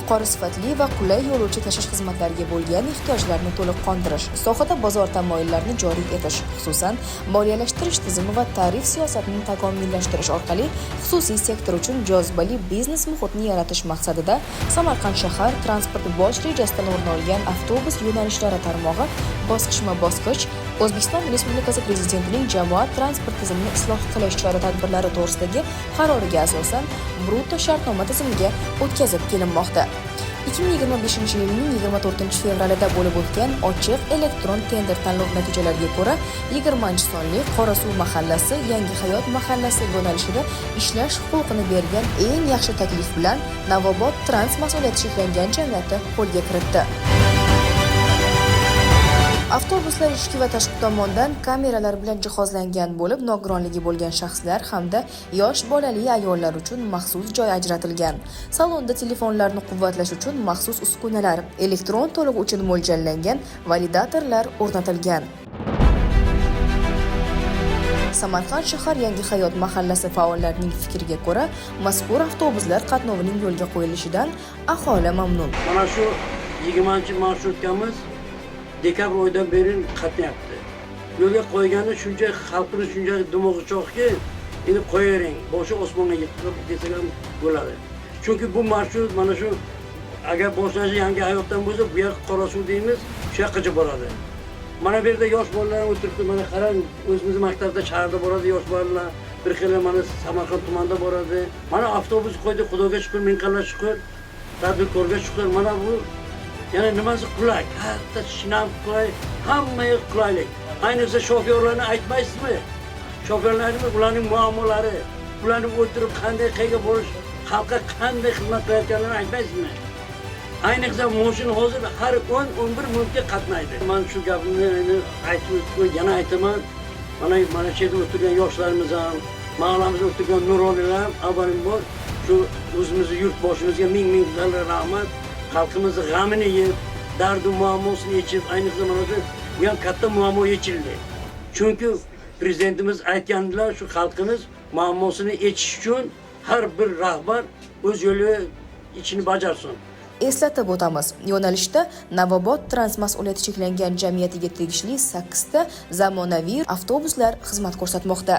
Yuqori sifatli va qulay yo'lovchi tashish xizmatlariga bo'lgan ehtiyojlarni to'liq qondirish, sohada bozor tamoyillarini joriy etish, xususan, moliyalashtirish tizimi va tarif siyosatini takomillashtirish orqali xususiy sektor uchun jozibali biznes muhitni yaratish maqsadida Samarqand shahar transport bosh rejasidan o'rin olgan avtobus yo'nalishlari tarmog'i bosqichma-bosqich O'zbekiston Respublikasi Prezidentining jamoat transport tizimini isloh qilish chora-tadbirlari to'g'risidagi qaroriga asosan brutto shartnoma tizimiga o'tkazib kelinmoqda. 2025-yilning 24-fevralida bo'lib o'tgan ochiq elektron tender tanlov natijalariga ko'ra 20-sonli Qorasuv mahallasi Yangi Hayot mahallasi yo'nalishida ishlash huquqini bergan eng yaxshi taklif bilan Navobod Trans mas'uliyati cheklangan jamiyati qo'lga kiritdi. Avtobuslar ichki va tashqi tomondan kameralar bilan jihozlangan bo'lib, nogironligi bo'lgan shaxslar hamda yosh bolali ayollar uchun maxsus joy ajratilgan. Salonda telefonlarni quvvatlash uchun maxsus uskunalar, elektron to'lov uchun mo'ljallangan validatorlar o'rnatilgan. Samarqand shahar Yangi Hayot mahallasi faollarining fikriga ko'ra, mazkur avtobuslar qatnovining yo'lga qo'yilishidan aholi mamnun. Mana shu 20 marshrutkamiz dekabr oyidan beri qatnayapti. Yo'lga qo'ygani shuncha xalqimiz shuncha dimog'i chog'ki, endi qo'yavering, boshi osmonga yetib desak ham bo'ladi. Chunki bu marshrut mana shu agar boshlanishi Yangi Hayotdan bo'lsa, bu yoq Qorasuv deymiz, shu yoqqacha boradi. Mana bu yerda yosh bolalar ham o'tiribdi. Mana qarang, o'zimizni maktabda shaharda boradi yosh bolalar. Bir xili mana Samarqand tumanida boradi. Mana avtobus qo'ydik, Xudoga shukur, ming qilla shukur. Tadbirkorga shukur. Mana bu yana nimasi qulay, katta shinam qulay, hammaga qulaylik. Ayniqsa shofyorlarni aytmaysizmi? Shofyorlarni, ularning muammolari, ularni o'tirib qanday qayerga borish, xalqqa qanday xizmat qilayotganlarini aytmaysizmi? Ayniqsa moshina hozir har 10-11 minutga qatnaydi. Man shu gapimni endi aytib o'tib, yana aytaman. Mana shu yerda o'tirgan yoshlarimiz ham, mahallamizda o'tirgan nuroniylar ham avvalambor shu o'zimizni yurt boshimizga ming ming rahmat. Xalqimizni g'amini yeb, dardu muammosini yechib, ayniqsa mana shu bu ham katta muammo yechildi. Chunki prezidentimiz aytgandilar, shu xalqimiz muammosini yechish uchun har bir rahbar o'z yo'li ishini bajarsin. Eslatib o'tamiz, yo'nalishda Navobod Trans mas'uliyati cheklangan jamiyatiga tegishli 8 ta zamonaviy avtobuslar xizmat ko'rsatmoqda.